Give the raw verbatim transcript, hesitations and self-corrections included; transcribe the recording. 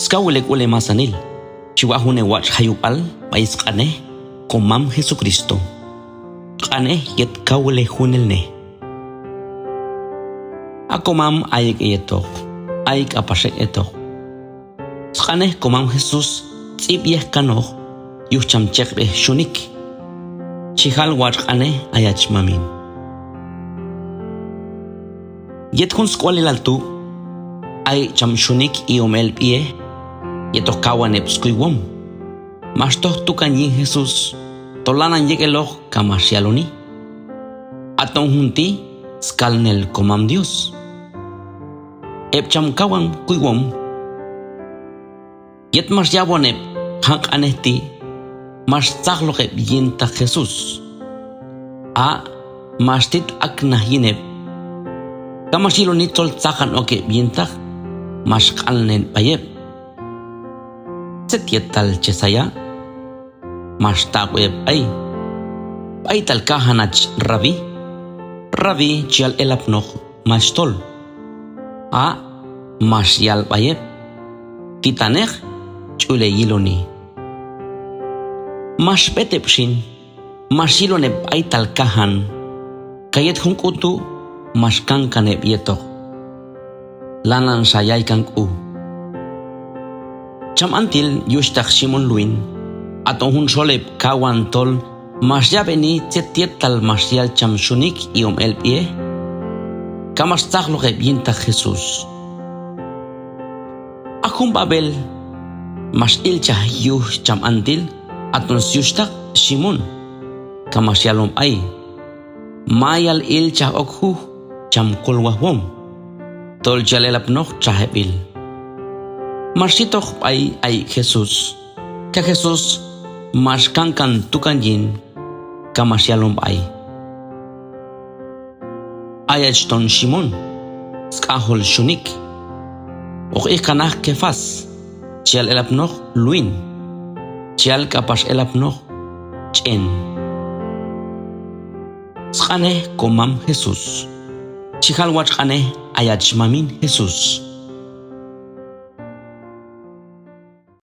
Skawil hek'ul hemasanil, chi wa' jun hewatx' jayub'al b'ay sq'anej Komam Jesucristo. Q'anej yet kawilej junelnej. A Komam, ay ek' heyetoq, ay k'apax ek' hetoq. Sq'anej Komam Jesús tz'ib' yej kanoq yuj cham cheqb'ej Xhunik. Chi jal watx' q'anej ayach mamin. Yet jun sk'ualilal tu', ay ek' cham Xhunik i'om el b'ihej yetoq kawan heb' skuywom. Max toj tukan yin Jesús tol lanan yek'eloq ka max yaloni: Aton jun ti' skalnel Komam Dios. Heb' cham kawan kuywom, yet max yab'on heb' jan q'anej ti', max tzaqloq heb' yintaq Jesús. A' max tit aknaj yin heb' ka max yiloni tol tzaqan ok heb' yintaq, max q'anlen b'ay heb'. ¿Tzet yetal che saya'? Max taq'wi heb' b'ay: B'aytal kajan hach, Rabí. Rabí chi yal elapnoq machtol. A' max yal b'ay heb': Titaneq, ch'ul heyiloni. Max b'et heb' xin, max yilon heb' b'aytal kajan, ka yet jun k'u tu' max kankan heb' yetoq. Lananxa yaykan k'u. Cham Antil yuxhtaq Xhimón Luin, aton jun xol heb' kawan tol max yab'eni tzet yetal max yal cham Xhunik i'om el b'ihej ka max tzaqloq heb' yintaq Jesús. A jun b'ab'el max ilchaj yuj cham Antil, aton syuxhtaq Xhimón, ka max yalon b'ay: Mayal ilchaj ok juj cham kolwajwom, tol chi yal elapnoq txajeb'il. Max yitoq b'ay ay ek' Jesús, ka Jesús max kankan tukan yin, ka max yalon b'ay: Ayach ton Xhimón, sk'ajol Xhunik, hoq ijkan aj Kefás, chi yal elapnoq Luin, chi yal k'apax elapnoq Ch'en. Sq'anej Komam Jesús. Chi jal watx' q'anej ayach mamin Jesús.